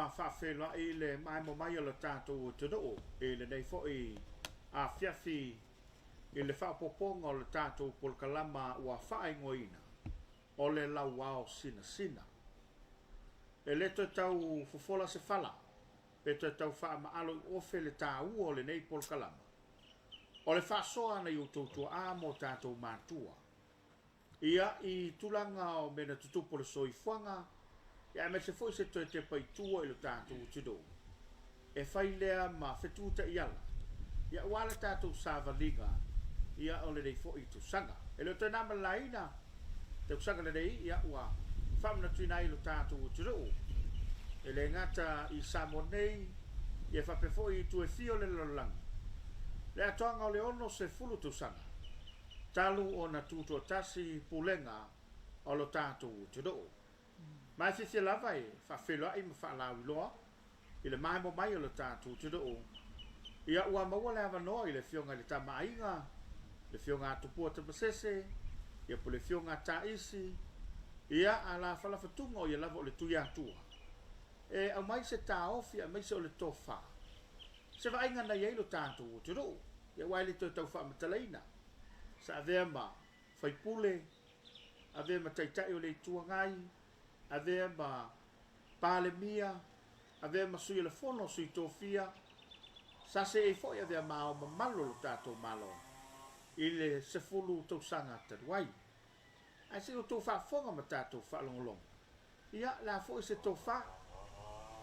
Faafeiloai i le maemo mai o le tatou atunuu i lenei foi afiafi i le faaopoopoga o le tatou polokalama ua faaigoaina o le Lauao Sinasina. E le toe tau fofola se fala pe toe tau faamaalo i ofe le taua o lenei polokalama o le faasoa a nai outou tuaa ma o tatou matua ia i tulaga o mea na tutupu o le soifuaga, ia aemaise foi se toe tepa i tua i lo tatou atunuu, e fai lea ma fetu taiala, ia aua le tatou savaliga ia o lenei foi tausaga. E le o toe na ma le laina tausaga lenei, ia ua faamanatuina ai lo tatou atunuu, e le gata i Samoa nei, ia faapea foi i itu e fia o le lalolagi, le atoaga o le 60 tausaga talu ona tutoatasi pulega o lo tatou atunuu. Ma e fiafia lava e faafeiloai ma faalauiloa i le maemo mai o lo tatou atunuu, ia ua maua le avanoa i le Afioga i le Tama a Aiga, le Afioga a Tupua Tamasese, ia po o le Afioga a Taisi, ia a la Falafatuga o ia lava o le Tuiatua, e aumai se taofi aemaise o le tofa, se vaaiga na i ai lo tatou atunuu, ia aua e le toe tau faamatalaina. Sa avea ma faipule, avea ma taitai o le Itu Agai, avea ma Palemia, avea ma sui o le Fono, sui tofia, sa seei foi avea ma ao mamalu o lo tatou Malo i le 10 tausaga talu ai. Ae se i outou faafofoga ma tatou faalogologo, ia, le a foi se tofa?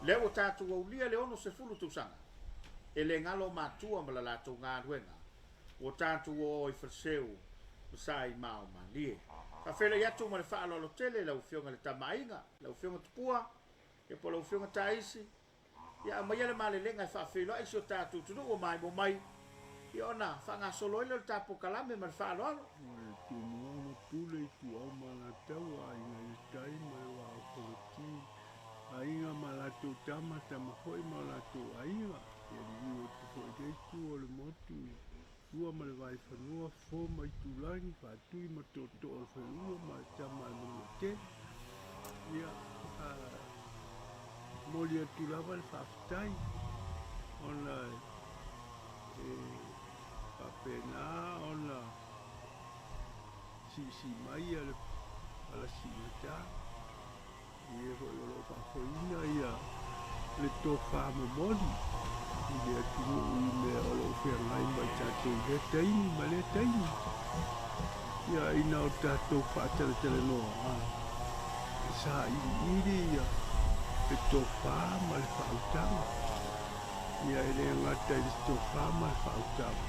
Lea ua tatou aulia le 60 tausaga, e le galo matua ma la latou galuega, ua tatou o i Faleseu ma Saimao malie. Faafeiloai atu ma le faaaloalo tele i lau Afioga i le Tama a Aiga, lau Afioga Tupua, ia po o lau Afioga Taisi, Ia aumaia le malelega e faafeiloai si o tatou atunuu ua maimoa mai, ia ona faagasolo ai lea o le ta polokalame ma le faaaloalo. O le Tumua ma Pule, Ituau ma Alataua, Aiga i le Tai ma le Vaa o Fonoti, Aiga ma latou Tama, Tama foi ma o latou Aiga. Ia liliu atu foi i lea itu o le motu i Tua ma le Vaifanua, Fofo ma Itulagi, Faatui ma Tootoo o le Faleula ma le Tama a le Manuatele. Ia, momoli atu lava le faafetai ona e faapena ona siisii mai le palasi gata i e foi o lo o faafoeina le tofa momoli i le atunuu i mea o lo o feagai ma i tatou i lea taimi ma lea taimi. Ia, ina o tatou faatalatalanoa, e sailiili le tofa ma le faautaga. Ia, e le gata i le tofa ma le faautaga,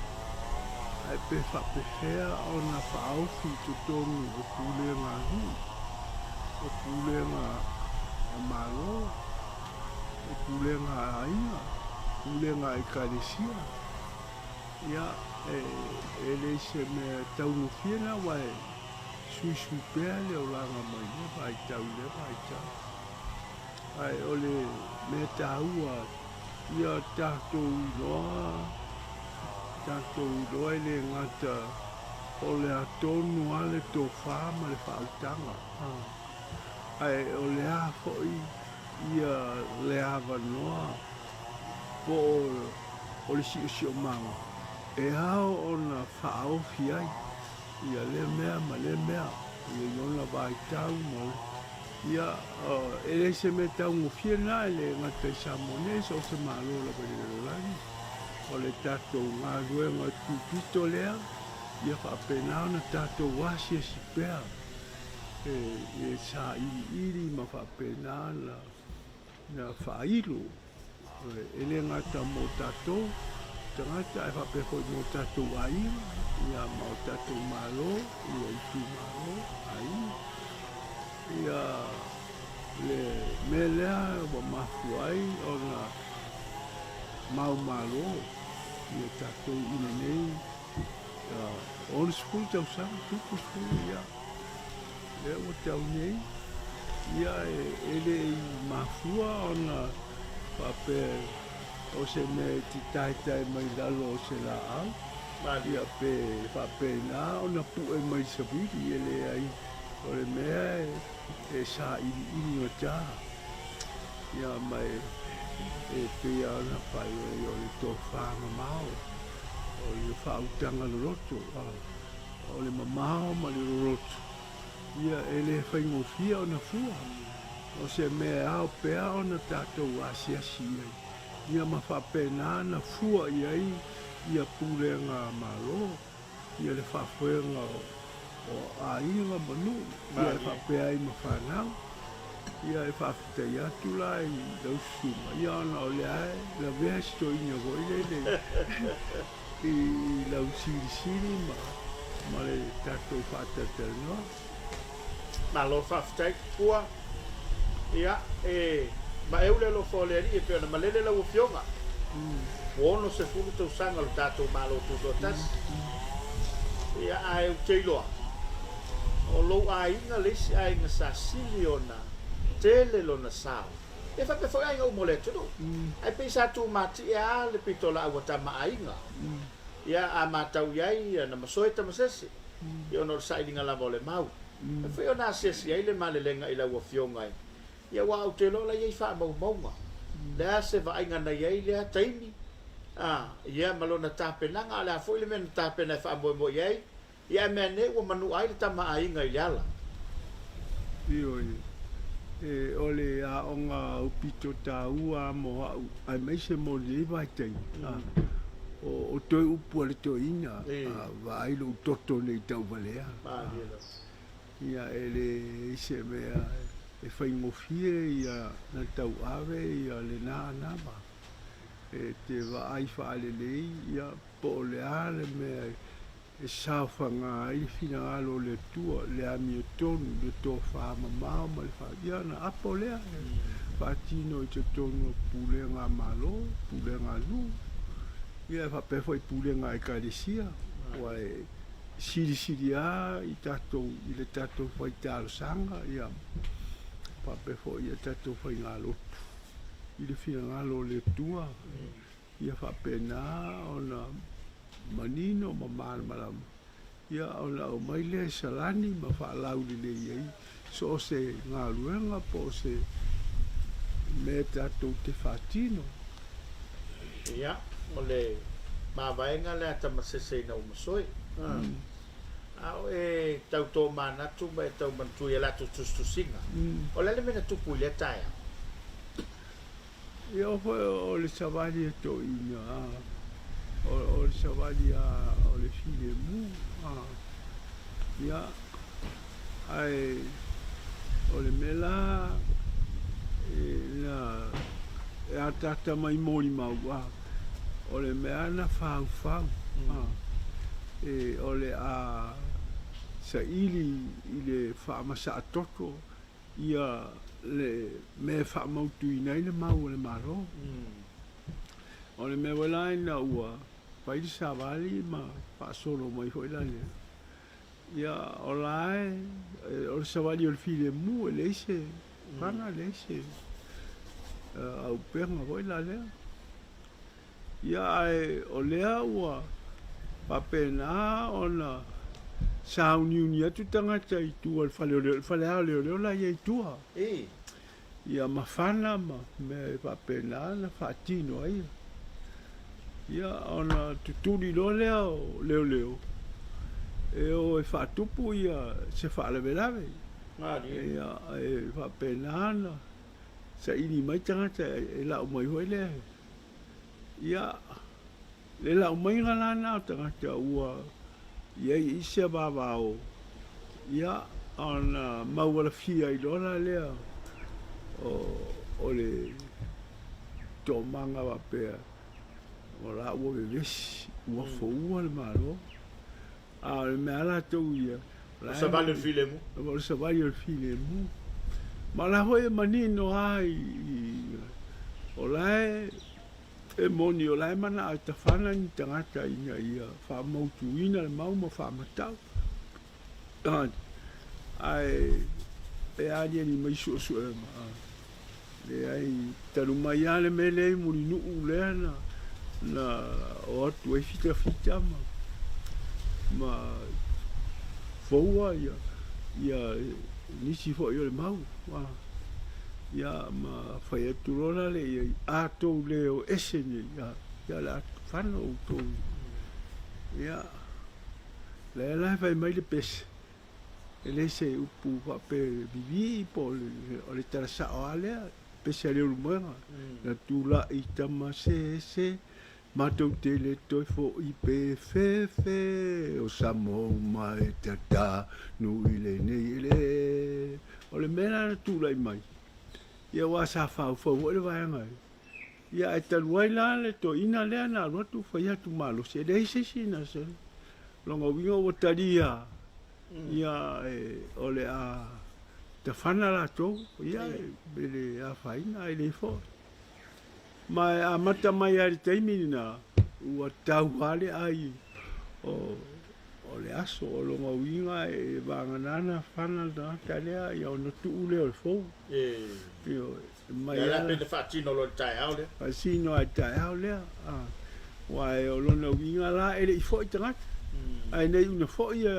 ae pe faapefea ona faaofi i totonu o pulega a nuu, o pulega a Malo, o pulega a aiga, pulega a Ekalesia. Ia, e le se mea taugofie lena aua e suisui pea le olaga mai lea vaitau i lea vaitau. Ae o le mea taua ia tatou iloa, tatou iloa e le gata o le a tonu lava le tofa ma le faautaga, ae o le a foi ia le avanoa po o le siosiomaga e ao ona faaofi ai ia lea mea ma lea mea i lona vaitau ma le. Ia, e leai se mea taugofie lena, e le gata i Samoa nei, so o se Malo lava i le lalolagi. O le tatou galuega tupito lea, ia faapena ona tatou asiasi pea e sailiili ma faapena ona faailo. E le gata mo tatou tagata ae faapea foi mo tatou aiga, ia ma o tatou Malo, ia itumalo, aiga. Ia le mea lea ua mafua ai ona maumalo ia tatou i lenei 60 tausaga, 70 ia, lea ua tau nei, ia e le i mafua ona faapea o se mea e te taetae mai lalo o se laau, ia pe faapena ona pue mai le savili, e leai, o le mea e sailiili gata, ia ma E pei lava ona fai ai o le tofa mamao, o le faautaga loloto, o le mamao ma le loloto, ia e le faigofie ona fua. O se mea e ao pea ona tatou asiasi i ai, ia ma faapena ona fua i ai ia pulega a Malo, ia le faafoega o aiga ma nuu, ia e faapea ai ma fanau. Ia e faafetai atu la i lau susuga, ia ona o lea e lavea si toeaina foi lele i lau silisili ma le tatou faatalatalanoa. Malo faafetai Tupua. Ia, e maeu le alofa o le Alii e pei ona malele lau Afioga. Ua 60 tausaga o le tatou Malo Tutoatasi. Ia, ae ou te iloa, o lou aiga le isi aiga sa sili ona tele lona sao. E faapea foi aiga uma o le atunuu. Ae pei sa tumatie lava le pitolaau a tama aiga. Ia, a matau i ai, na masoe Tamasese, ia ona o le sailiga lava o le mau. E mafai ona asiasi ai le malelega i lau Afioga e, ia aua ou te iloa o la e i ai faamaumauga. Le a se vaaiga na i ai lea taimi, a, ia ma lona tapenaga, a o le a foi le mea na tapena e faamoemoe i ai, ia ae meaane ua manua ai le tama aiga i le ala. Ioe, e, o le aoga aupito taua lava mo au, aemaise mo lenei vaitaimi, a, o, o toe upu a le toeaina, a, vaai lou toto nei tauvalea. Ia, e leai se mea e faigofie ia na tauave ia lena anava. E te vaai faalelei, ia, po o le a le mea e saofaga ai le finagalo o le Atua, le amiotonu, le tofa mamao ma le faa, ia ona apo lea e faatino i totonu o pulega a Malo, pulega a nuu, ia e faapea foi pulega a Ekalesia, aua e silisili lava i tatou i le tatou fai talosaga, ia faapea foi i a tatou faigalotu i le finagalo o le Atua, ia faapena ona manino ma malamalama, ia ona aumai lea e salani ma faalaulelei ai so o se galuega po o se mea tatou te faatino. Ia, o le mavaega lea a Tamasese ina ua masoe. A o e tau tomanatu ma e tau manatua i a latou tusitusiga, o le a le mea na tupu i lea taeao? Ia o foi o le savali e toeaina, o le savali a o le filemu, ia, ae o le mea la na e ataata mai molimau, o le mea na faufau, e o le a saili i le faamasaatoto ia le mea e faamautuina ai le mau a le Malo. O le mea foi la ina ua fai le savali ma faasolo mai foi la lea, ia o la e, o le savali o le filemu e leai se fana, e leai se aupega foi la lea. Ia ae o lea ua faapena ona sauniuni atu tagata i tua i le fale o leoleo, le fale lava o leoleo la e i ai i tua. Ia ma fana ma mea e faapena ona faatino ai. Ia ona tutuli loa lea o leoleo e o e faatupu ia se faalavelave. Ia e faapena ona saili mai tagata e lau mai foi lea. Ia, le lau maiga la lena o tagata ua i ai i se vavao, ia, ona maualafia ai loa la lea o le toomaga faapea, o la ua vevesi, ua foua le Malo. A o le mea lava latou ia, o le savali o le filemu. O le savali o le filemu. Ma o la foi e manino lava i, o la e moni, o la e manao e tafana ni tagata ina ia faamautuina le mau ma faamatau. Ae e aliali mai suesuega, Leai, talu mai lava le mea lea i Mulinuu lea na, na o atu ai fitafita ma, ma foua ia, ia nisi foi o le mau. Ia ma fai atu loa la lea i ai, A tou le o ese nei, a, ia o le a fano outou. Ia, lea la e fai mai le pese, e le se upu faapea vivii po o le, o le tala sao lava lea, pese a Leulumoega. Na tulai tama se se, matou te le toe foi pe fefe, o Samoa uma e tata nui lenei ele. O le mea la na tulai mai, ia aua sa faufau foi le vaega ia, ae talu ai la le toeaina lea na alu atu fai atu malosi, e leai se isi na se lona uiga ua talia ia o le a tafana latou, ia e le afaina ae le foi. Ma e amata mai lava i le taimi lena, ua tau lava le ai o le aso. O lona uiga e vagana na fana le tagata lea ia ona tuu lea o le fou. Ioe, mai lava. Ia pe faatino loa i le taeao lea. Faatino lava i le taeao lea. Aua o lona uiga la e le i foi tagata. Ae nei una foi e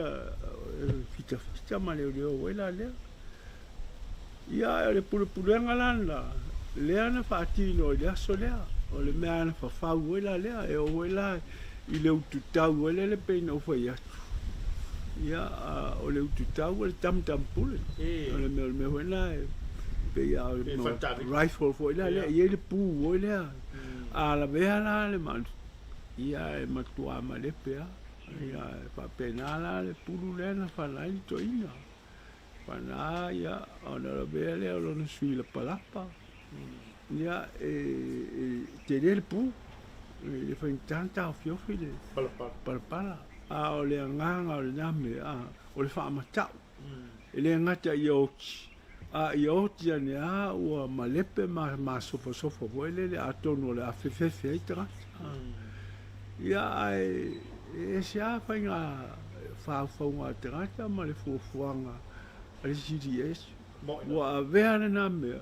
fitafita ma leoleo ai la lea. Ia, o le pulepulega la lena, lea na faatino i le aso lea, o le mea na fafau ai la lea, e oo foi la i le ututau ai lea pei ona ou fai atu. Ia, o le ututau o le tam-tam bullet. O le mea, o le mea foi lena e pei lava o le rifle foi la lea, e i ai le pu foi lea. A lavea la le ia e matua malepe lava. Ia, e faapena la le pulu lea na fana ai le toeaina. Pana ia ona lavea lea o lona sui lapalapa, ia e tele le pu, e le faigata ona taofiofi le palapala. A o le agaga o lena mea, o le faamatau, e le gata ia oti, a ia oti ane lava ua malepe ma masofasofa foi lele, atonu o le a fefefe ai tagata. Ia ae e ese lava faiga faufauga a tagata ma le fuafuaga a le CDS. Ua avea lena mea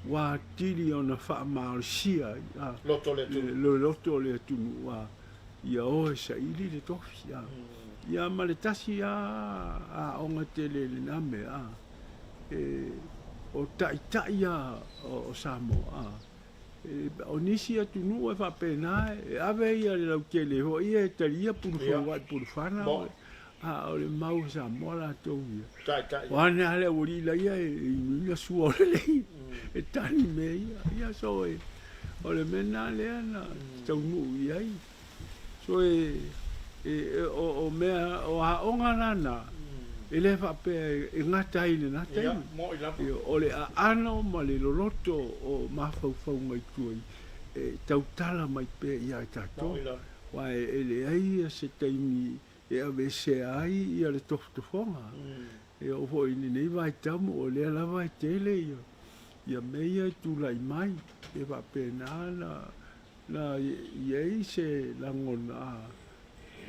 ua atili ona faamalosia ai le loto o le atunuu ia o e saili le tofi. Ia ma le tasi lava aoga tele i lena mea, o taitai lava o Samoa. O nisi atunuu e faapena, e ave ia le lautele foi ia e talia pulufauai pulufana, a o le mau a Samoa latou ia. O a nea le aualii laia e inuina sua o lelei e tali mea ia. Ia so e, o le mea lena lea na taunuu i ai. So e, o mea, o aoga la na, e le faapea e gata ai i lena taimi. O le aano ma le loloto o mafaufauga i tua e tautala mai pea ia i tatou. Aua e leai se taimi e aveesea ai le tofotofoga. E oo foi i lenei vaitau o lea lava e tele ia mea ia e tulai mai. E faapena na Na i ai se lagona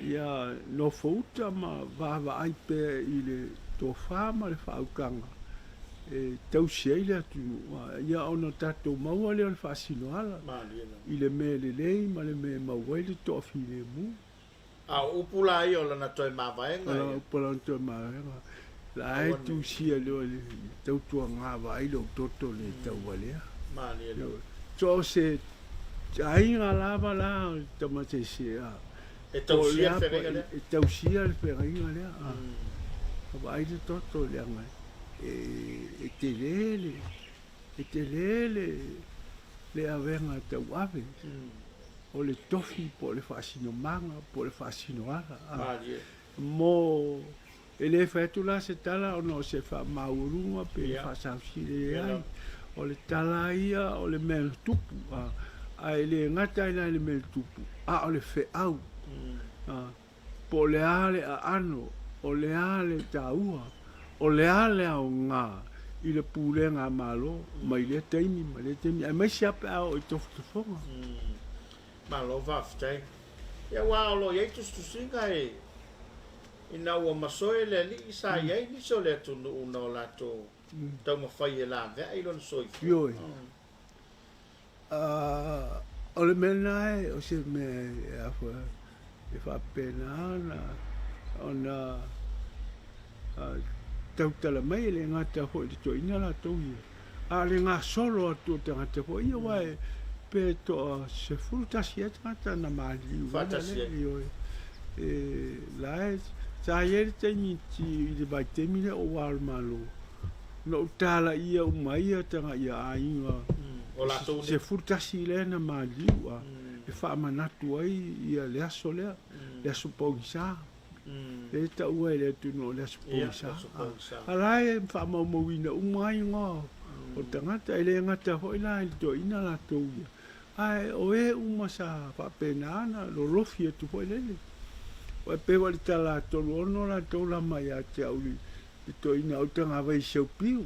ia nofouta ma vaavaai pea i le tofa ma le faautaga e tausi ai le atunuu, ia ona tatou maua lea o le faasinoala i le mea lelei ma le mea e maua ai le toafilemu. A o upu la ia o lana toe mavaega ia. O upu o lana toe mavaega. La e tusia lea le tautuaga vaai lou toto le tauvalea. Malie lava. So o se aiga lava la o tamateise a. E tausia le feagaiga lea. E tausia le feagaiga lea. A vaai le toto leaga e tele le e tele le le avega tauave. O le tofi po o le faasinomaga po o le faasinoala. Malie. Mo e le fai atu la se tala ona o se faamaualuga pe faasausili ai. O le tala ia o le mea na tupu, ae le gata ai la i le mea na tupu, a o le feau. Po o le a le aano, o le a le taua, o le a le aoga i le pulega a Malo mai lea taimi ma lea taimi, aemaise lava pe a oo i tofotofoga. Malo faafetai. Ia aua o lo o i ai tusitusiga e ina ua masoe le alii sa i ai nisi o le atunuu na o latou taumafai e laveai lona soifua. Ioe. O le mea lena o se mea e faapena ona tautala mai, e le gata foi i le toeaina latou ia, A o le gasolo atu o tagata foi ia, aua e pe toa 11 ai tagata na maliliu ai la Faatasi lea, ai. ioe. E la e sa i ai le taimi i le vaitaimi lea o ou ao o le Malo, na ou talaia uma ai ia tagaia aiga O latou nei. 11 lea na maliliu, a e faamanatu ai ia le aso lea, le aso pogisa. Lea e taua e le atunuu o le aso Ia, pogisa. aso pogisa. A la e faamaumauina uma ai igoa o tagata, e le gata foi la i le toeaina latou ia, ae o e uma sa faapena ona lolofi atu foi lele. Aua e pei foi o le tala a 36 latou lama ia te au i le toeaina o Utagavai i Seopiu,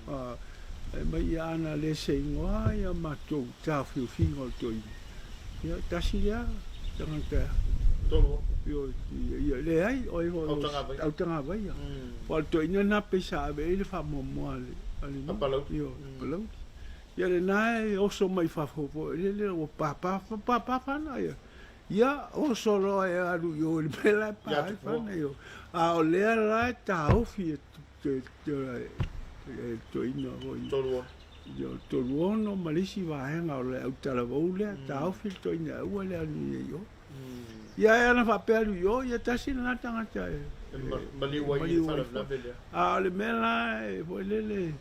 fai mai ia ana le se igoa ia matou taofiofiga o le toeaina, ia tasi lea tagata 36. Ia, leai, o ai foi o Autagavaia. Autagavaia. Aua o le toeaina lena pei sa ave i ai le faamuamua a le a le A nuu. Palauli. Ioe, Palauli. Ia lena e oso mai fafo foi lele ua papa papa fana ia. Ia oso loa e alu i o i le mea la e pa Ia ai Tupua. fana ioe. A o lea la e taofi e e toeaina foi. 36. Ia o 36 ma le isi vaega o le autalavou lea, taofi le toeaina e aua le alu i o. Ia e ana faapea alu i o, ia tasi lena tagata e E maliu ai i le maliu ai foi. faalavelave lea. A o le mea la e foi lele,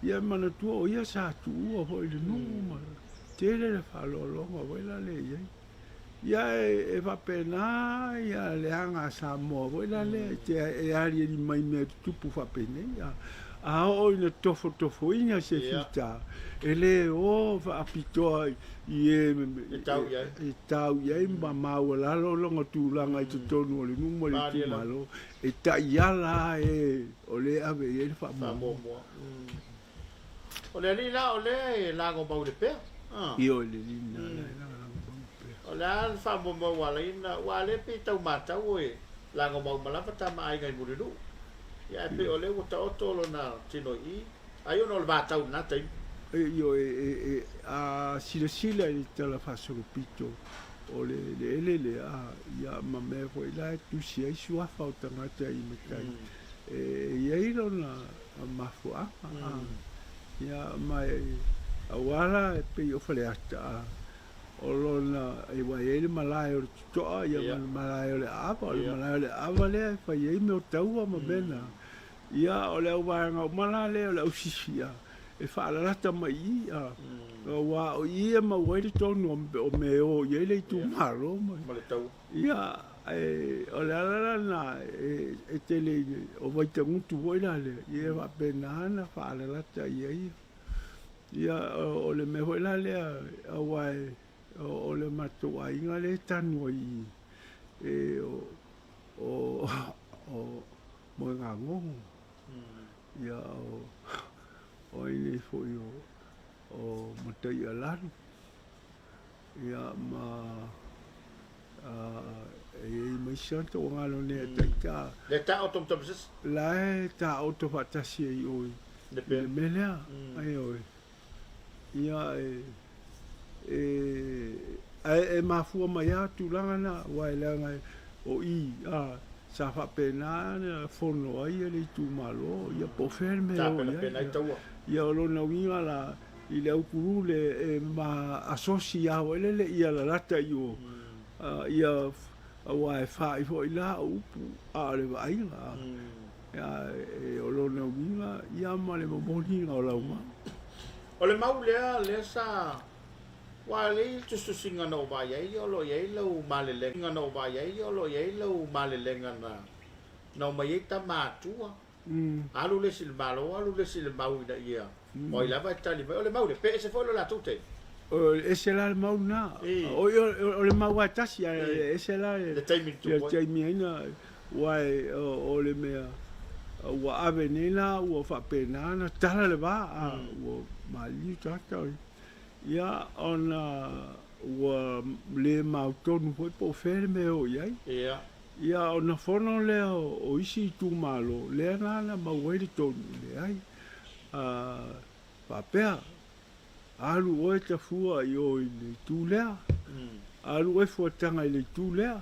ia e manatua o ia sa tuua foi i le nuu ma tele le faaaloaloga foi la lea e i ai. Ia e faapena ia le aga a Samoa foi la lea e te e aliali mai i mea tutupu faapenei. A, a oo ina tofotofoina se fita, e le o faapitoa i e E tau i ai. E tau i ai ma maualalo lona tulaga i totonu o le nuu ma le itumalo, e taiala e o lea e ave i ai le faamuamua. Faamuamua. O le alii la o lea e lagomau i le pea. Ioe, le alii lena o lea e lagolagomau i le pea. O le a le faamoemoe ua ala ai ona, ua a lea pei tau matau e lagomau uma lava tama aiga i Mulinuu. Ia ae pei o lea ua taoto lona tino i i, ai ona o le vatau i lena taimi. Ioe, e, a silasila i le tala faasolopito o le eleele lea, ia ma mea foi la e tusi ai suafa o tagata i matai, e i ai lona mafuaaga. Ia ma e aua la e pei o Faleata, o lona ua i ai le malae o le Totoa ia ma le malae o le Aava, o le malae o le Aava lea e fai ai mea o taua ma mea na. Ia o le auvaega uma la lea o le ausisi e faalalata mai i i, aua o i e maua ai le tonu o mea e o i ai le itumalo ma Ma le taua. Ia, e, o le ala la lena e tele i o Vaitagutu foi la lea, ia e faapena ona faalalata i ai. Ia, o le mea foi la lea, aua e, o le matou aiga lea e tanu ai i, e, o, o Moegagogo, ia o, o ai nei foi o, o Mataialalu, ia ma e i ai ma isi tagata ua galo nei a taita. Le taoto ma Tamasese. La e taoto faatasi ai i o i Le le pea. mea lea. Ioe. Ia e, e, ae e mafua mai lava tulaga na, aua e leaga o i a, sa faapena ona fono ai le itumalo, ia po o fea le mea e o i ai. Tapenapena ai taua. Ia o lona uiga la, i le aukulu le e ma asosi lava foi lele ia lalata i o, ia aua e faai foi la o upu a o le vaaiga. Ia e o lona uiga ia ma le momoliga o lau mau. O le mau lea, lea sa ua lei le tusitusiga na ou vaai ai, o lo o i ai lau malelega na ou vaai ai, o lo o i ai lau malelega na na omai ai tama atua. Alu le isi i le Malo, alu le isi i le mau ina ia o ai lava e tali mai. O le mau lea, pe ese foi lo latou taimi. O ese la le mau lena. O, o le mau lava e tasi, ae ese la Le taimi na le tupu ai. Taimi ai na, aua o le mea ua ave nei la ua faapena ona tala le va, a ua maliliu tagata. Ia ona ua le mautonu foi po o fea le mea e o i ai. Ia ona fono lea o isi itumalo, lea la na maua ai le tonu, leai, a faapea, alu oe tafua i o i le itu lea, alu oe fuataga i le itu lea.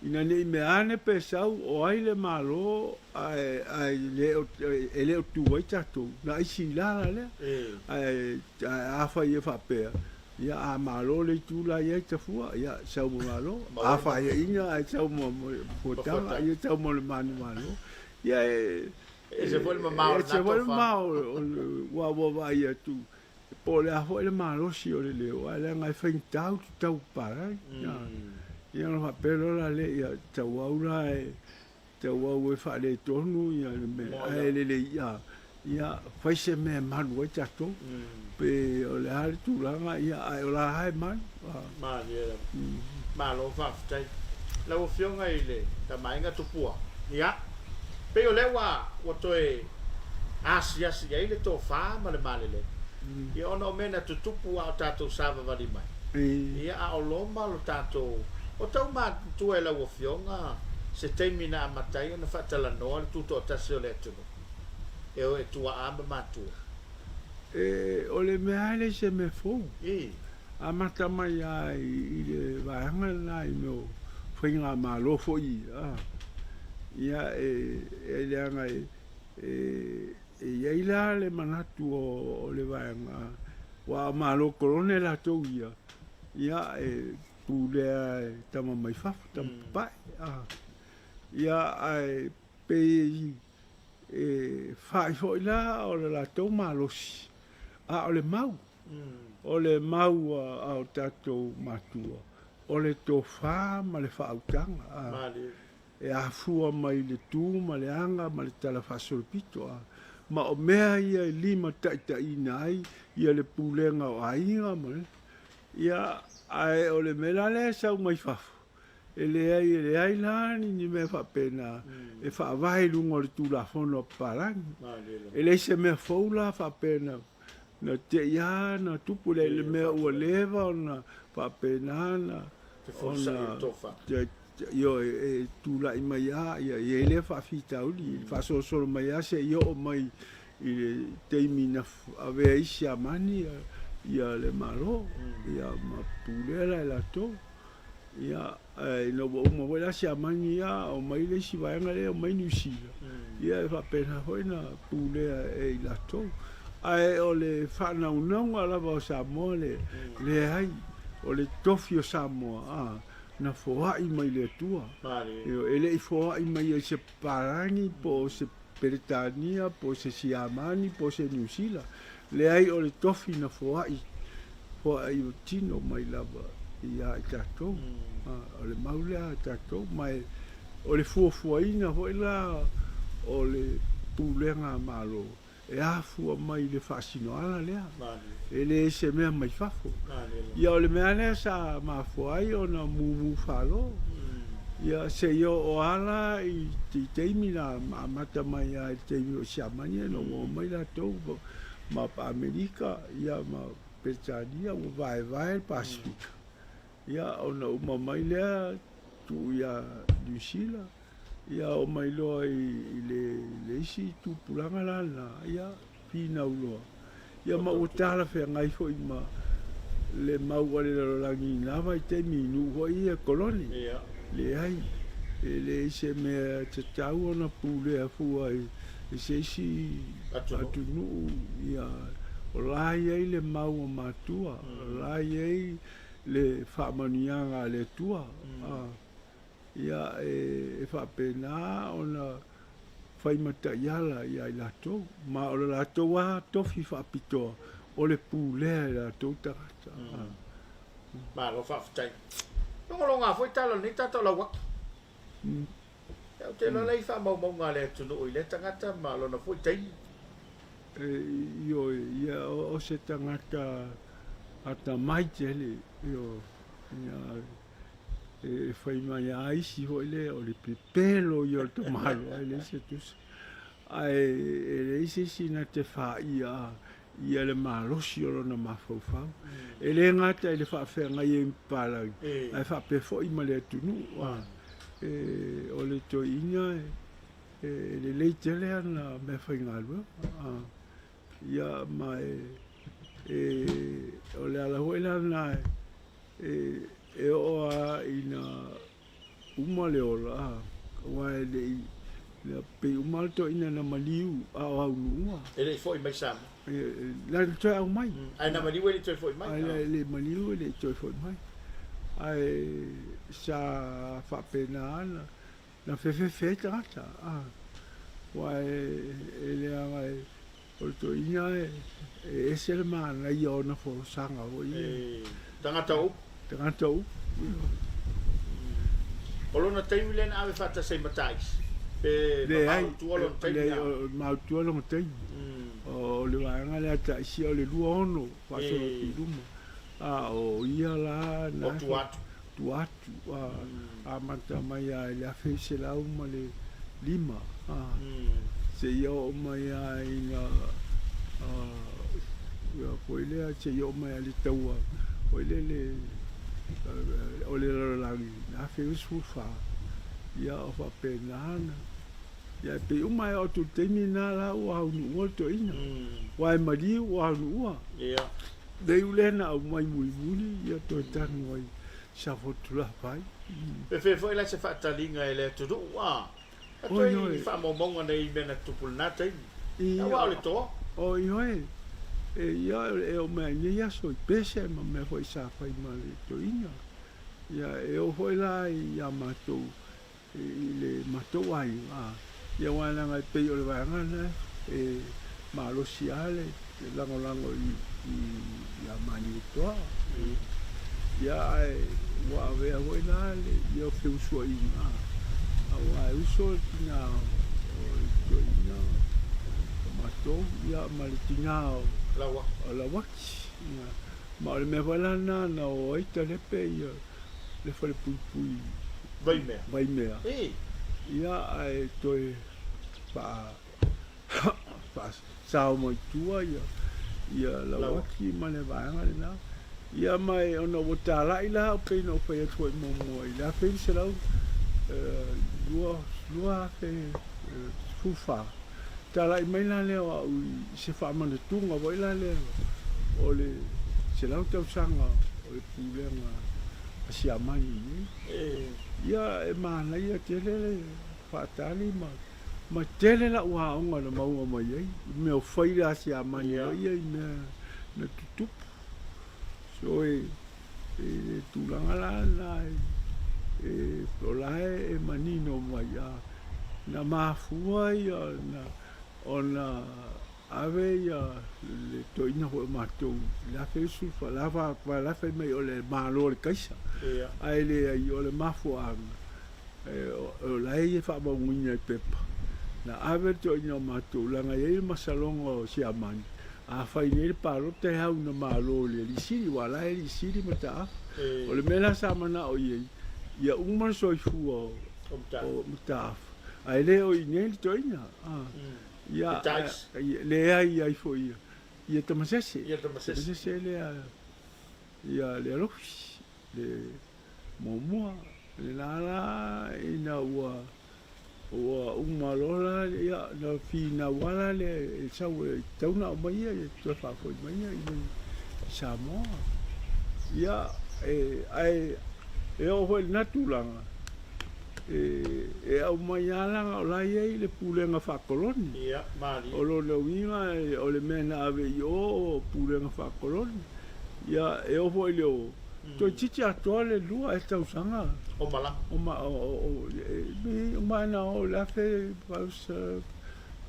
Ina ne i mea ane pe sau o ai le Malo ae ae le o e le o tu ai tatou, na aisi i lala lea. Ae afai e faapea, ia a malo le itu la i ai Tafua, ia sau ma malo. A faiaina ae sau ma fuataga, ia sau ma le manumalo. Ia e ese foi le mamao o lena tofa. Ese foi le mamao ua ua vaai atu po o le a foi le malosi o le leo, ae leaga e faigata utu tau papalagi. Ia ona faapea loa la lea, ia tauau la e tauau e faaletonu ia le mea, ae lelei ia, ia fai se mea e malu ai tatou. Pe o le a le tulaga, ia ae o la lava e malu. Malie lava. Malo faafetai. Lau Afioga i le Tamaaiga Tupua, ia, pei o lea ua ua toe asiasi i ai le tofa ma le malele, ia ona o mea na tutupu a o tatou savavali mai, ia a o Roma lo tatou, o tau matutua e lau Afioga se taimi na amata ai ona faatalanoa le tutoatasi o le atunuu, e o e tuaa ma matua. E, o le mea lava e le se mea fou. Amata mai lava i le vaega lena i mea o faigamalo foi ia, ia e leaga e i ai la le manatu o le vaega, aua o Malo kolone latou ia, ia e pulea e tama mai fafo, tama papae. Ia ae pei e fai foi la o le latou malosi, a o le mau, o le mau a o tatou matua, o le tofa ma le faautaga, e afua mai i le tu ma le aga ma le talafaasolopito. Ma o mea ia e limataitaiina ai ia le pulega o aiga ma le, ia, ae o le mea la lea e sau mai fafo, E leai, e leai la ni mea faapena e faavae i luga o le Tulafono a papalagi. E leai se mea fou la faapea na, na te i lava na tupu, le, le mea ua leva ona faapena na, ona ioe, e tulai mai lava, ia, e i ai lea faafitauli, e faasolosolo mai lava seia oo mai i le taimi na avea ai Siamani ia, le Malo, ia, ma pulea la e latou. Ia, ae ina ua uma foi la Siamani ia, omai le isi vaega lea, omai Niu Sila, ia e faapena foi na pulea e i latou. Ae o le faanaunauga lava o Samoa le leai, o le tofi o Samoa, a, na foai mai le Atua. E le i foai mai ai se papalagi po o se Peretania po o se Siamani po o se Niu Sila. Leai, o le tofi na foai, foai tino mai lava ia i tatou. O le mau lea a tatou, ma o le fuafuaina foi la o le pulega a Malo e afua mai i le faasinoala lea, e le se mea mai fafo. Ia o le mea lea sa mafua ai ona mumu falo, ia seia oo lava la i taimi na amata mai lava i le taimi o Siamani ina ua omai latou ma Amerika ia ma Peretania ua vaevae le Pasefika. Ia ona uma mai lea tuu ia Niu Sila, ia oo mai loa i le isi tupulaga la lena, ia finau loa. Ia ma ua talafeagai foi ma le mau a le lalolagi i na vaitaimi i nuu foi ia kolone. Leai, e leai se mea e tatau ona pulea fua i se isi atunuu, ia o la e i ai le mau a matua, o la e i ai le faamanuiaga a le Atua, ia e faapena ona fai ma taiala ia i latou, ma o le latou lava tofi faapitoa o le pulea e latou tagata. Malo faafetai. Logologa foi tala o lenei tagata o Lauaki. Ia ou te iloa la e i faamaumauga a le atunuu i lea tagata ma lona foi taimi. Ioe, ia o se tagata atamai tele, ioe, ia e fai mai lava isi foi lea o le pepelo ia o le tamaloa e leai se tusa. Ae e leai se isi na te faia ia le malosi o lona mafaufau. E le gata i le faafeagai ai ma papalagi, ae faapea foi ma le atunuu. O le toeaina e lelei tele ana meafaigaluega. Ia ma e o le ala foi la lena e oo lava ina Uma le ola, aua e le i, pei uma lava le toeaina na maliu a o aunuua. E le i foi mai Samoa. Na toe aumai. Ae na maliu e le i toe foi mai. Ae le maliu e le i toe foi mai. Ae sa faapena na, na fefefe ai tagata. Aua e leaga o le toeaina e ese le manaia o ona folasaga foi ia. E tagata o upu. Tagata o upu. O lona taimi lea na ave faatasi ai ma Taisi, pe mamao i tua lona taimi? Leai, mamao i tua lona taimi. O le vaega lea a Taisi o le 26 faasolo atu i luma. A o ia la na. O tua atu. Tua atu. Amata mai lava i le 1905 seia oo mai lava ina foi lea seia oo mai lava i le taua foi lele o le lalolagi i le 1914, ia o faapena ona. Ia e pei uma e oo atu i le taimi lena la ua aunuua le toeaina, aua e maliu ua aunuua. Le iu lea na aumai mulimuli ia toe tanu ai Safotulafai. Pe fea foi la se faataliga e le atunuu a toe i faamaumauga nei i mea na tutupu i lena taimi. Aua o le toa. Oi oi, e ia e oo mai i nei aso i pese ma mea foi sa fai ma le toeaina. Ia e oo foi la ia matou i le matou aiga, ia aua leaga e pei o le vaega lena e malosi lava le lagolago ia Malietoa. Ia ae ua avea foi la ia feusuaiga, aua e uso le tina o le toeaina o matou ia ma le tina o Lauaki. Ma o le mea foi la lena na o ai talepe ia le falepuipui Vaimea. Vaimea. Ia ae toe faasao mai tua ia Lauaki ma le vaega lena. Ia ma ona ua talai la pei ona ou fai atu foi muamua i le 1914, talai mai la lea o au i se faamanatuga foi la lea o le 100 tausaga o le pulega a Siamani i inei. Ia e manaia tele le faatali ma ma tele lau aoga na maua mai ai i mea o fai a Siamani foi ia i mea na tutupu. So e i le tulaga la lena e o la e manino mai a na mafua ia ona ave ia le toeaina foi o matou i le 1914, la la e fai mai o le Malo o le Kaisa, ae leai o le mafuaaga o la e ia faamauina i pepa, na ave le toeaina o matou leaga e i ai le masaloga o Siamani, a fai nei le palota e au ina malo i le alii sili, aua o la e alii sili mataafa. O le mea la sa manao i ai, ia uma le soifua o Mataafa, ae le o i inei le toeaina. Ia, leai ai foi ia, ia Tamasese. Ia Tamasese. Tamasese lea, ia le alofi, le muamua. Lena la ina ua ua uma loa la, ia, na finau lava la lea e sau e tatau ona aumai ia, e toe faafoi mai ia i Samoa. Ia, e, ae e oo foi i lena tulaga, e aumai lava leaga o la e i ai le pulega faakoloni. Ia, malie. O lona uiga o le mea na ave i o o pulega faakoloni. Ia, e oo foi i le o, toeitiiti atoa le lua ea tausaga. O malaga. O ma, o, o, o, ma na o i le 1800,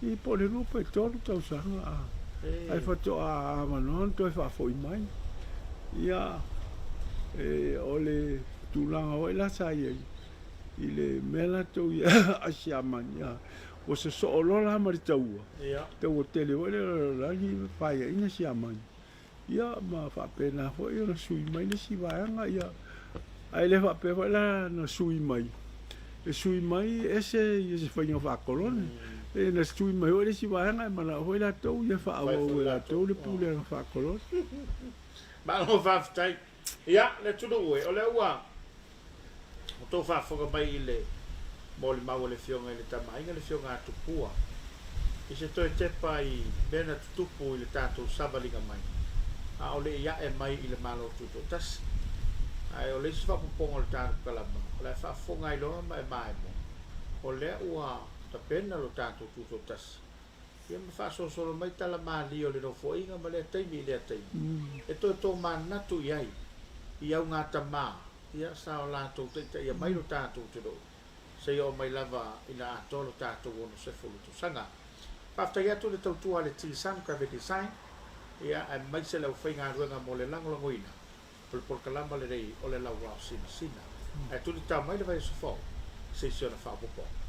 i po o le lua pe tolu tausaga, ae faatoa avanoa ona toe faafoi mai. Ia, e, o le tulaga foi la sa i ai i le mea latou ia a Siamani, a, ua sosoo loa la ma le taua, taua tele foi le lalolagi ma paiaiga Siamani. Ia, ma faapena foi ona sui mai le isi vaega, ia, ae le faapea foi la na sui mai, e sui mai ese ia se faiga faakoloni. E na sui mai foi le isi vaega e manao foi latou ia faaauau e latou le pulega faakoloni. Malo faafetai. Ia, le atunuu e, o lea ua outou faafofoga mai i le molimau a le Afioga i le Tama a Aiga, le Afioga a Tupua, i se toe tepa i mea na tutupu i le tatou savaliga mai, a o le i ae mai i le Malo Tutoatasi. Ae o le isi faaopoopoga o le tatou kalama, o le a faafofoga ai loa ma e maemo, o lea ua tapena lo tatou tutoatasi, ia ma faasolosolo mai tala malie o le Nofoaiga ma lea taimi i lea taimi, e toe tomanatu i ai i augatama, ia sa o latou taitaia mai lo tatou atunuu, seia oo mai lava ina atoa lo tatou 60 tausaga. Faafetai atu i le tautua a le T-Sun Graphic Design, ia aemaise le aufaigaluega mo le lagolagoina o le polokalama lenei o le Lauao Sinasina. Ae tulitao mai le vaiaso fou se isi ona faaopoopoga.